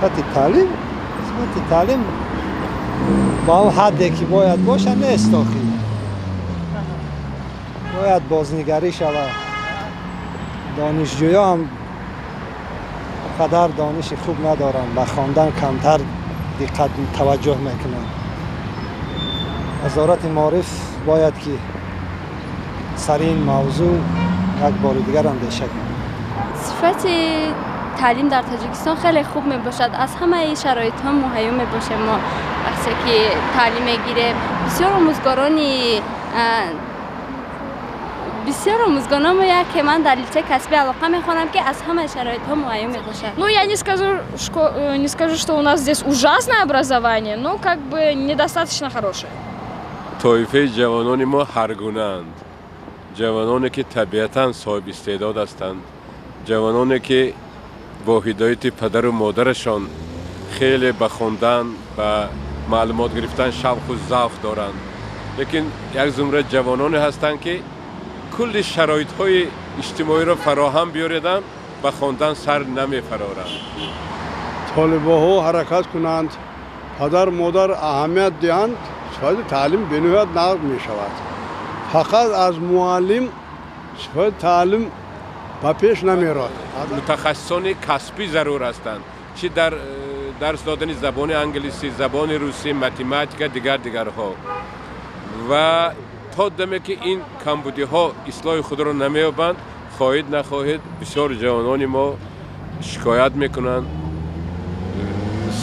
Сифати таълим, сифати таълим ба он ҳадде ки бояд бошад, нест. Охи, бояд бознигарӣ шавад. Донишҷӯён қадар дониши хуб надоранд, ба хондан камтар диққат таваҷҷӯҳ мекунанд. Вазорати маориф бояд ки сари ин мавзӯъ як бори дигар андеша кунад. Сифати таълим дар Тоҷикистон хеле хуб мебошад. Аз ҳамаи шароитҳо муҳайё мебошем. Мо вақте ки таълим мегирем, бисёр омӯзгороно яке ман дар литсей касби алоқа мехонам, ки аз ҳамаи шароитҳо муҳайё мебошад. Ну, я не скажу, что у нас здесь ужасное образование, но как бы недостаточно хорошее. Тоифаи ҷавонони мо ҳаргунаанд: ҷавононе, ки табиатан соҳиби истеъдод ҳастанд, ҷавононе, ки бо ҳидояти падару модарашон хеле ба хондан, ба маълумот гирифтан шавқу завқ доранд, лекин як зумра ҷавононе ҳастанд, ки кулли шароитҳои иҷтимоиро фароҳам биёредам, ба хондан сар намефароранд. Толибаҳо ҳаракат кунанд, падар модар аҳамият диҳанд, сифати таълим бениҳоят нағз мешавад. Фақат аз муаллим сифати таълим ба пеш намерад. Мутахассисони касбӣ зарур ҳастанд, чӣ дар дарс додани забони англисӣ, забони русӣ, математика, дигар дигарҳо. Ва то даме ки ин камбудиҳо ислоҳи худро намеёбанд, хоҳед нахоҳед, бисёр ҷавонони мо шикоят мекунанд,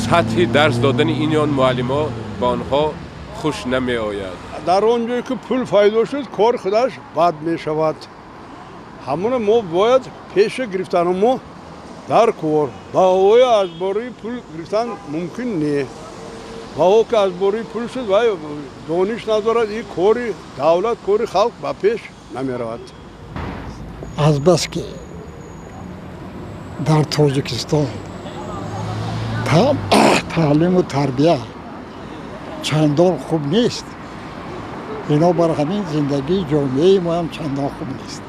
сатҳи дарс додани ин ё он муаллимҳо ба онҳо хуш намеояд. Дар он ҷое ки пул пайдо шуд, кор худаш бад мешавад. Ҳамона мо бояд пеша гирифтану мо дар кор баҳои аз бораи пул гирифтан мумкин не. Баҳо ки аз бораи пул шуд, вай дониш надорад, и кори давлат, кори халқ ба пеш намеравад. Азбаски дар Тоҷикистон таълиму тарбия чандон хуб нест, бинобар ҳамин зиндагии ҷомеаи моам чандон хуб нест.